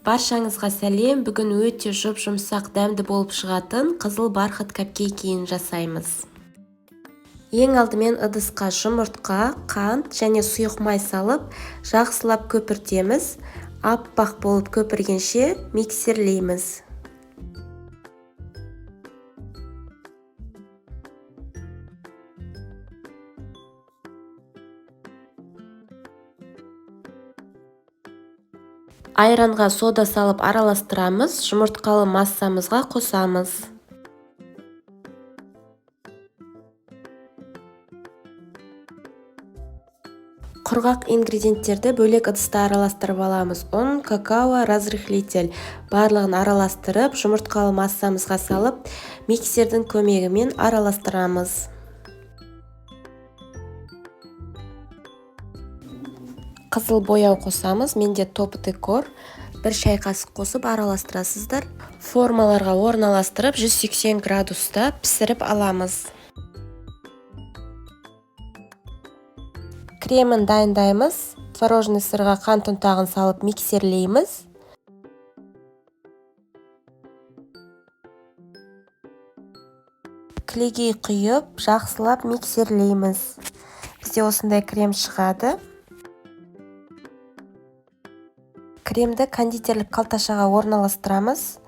Баршаңызға сәлем! Бүгін өте жұп-жұмсақ, дәмді болып шығатын қызыл бархат капкейкін жасаймыз. Ең алдымен ыдысқа жұмыртқа, қант және сұйық май салып, жақсылап көпіртеміз. Аппақ болып көпіргенше миксерлейміз. Айранға сода салып араластырамыз, жұмыртқалы массамызға қосамыз. Құрғақ ингредиенттерді бөлек ыдыста араластырып аламыз. Ұн, какао, разрыхлитель барлығын араластырып, жұмыртқалы массамызға салып, миксердің көмегімен араластырамыз. Қызыл бояу қосамыз. Менде Топ Декор. 1 шай қасық қосып араластырасыздар. Формаларға орналастырып, 180 градуста пісіріп аламыз. Кремін дайындаймыз. Творожный сырға қант ұнтағын салып миксерлейміз. Кілегей құйып, жақсылап миксерлейміз. Бізде осындай крем шығады. Кремді кондитерлік қалташаға орналастырамыз.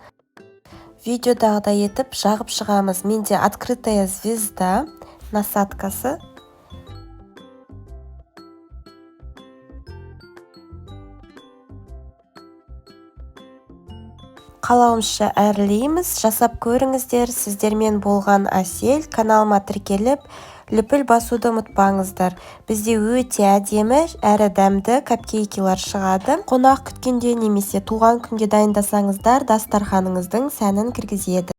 Видеодағыдай етіп жағып шығамыз. Менде открытая звезда насадкасы. Қалауымызша әрлейміз. Жасап көріңіздер. Сіздермен болған Әсел. Каналыма тіркеліп, лүпіл басуды ұмытпаңыздар. Бізде өте әдемі әрі дәмді капкейкилар шығады. Қонақ күткенде немесе туған күнге дайындасаңыздар, дастарханыңыздың сәнін кіргізеді.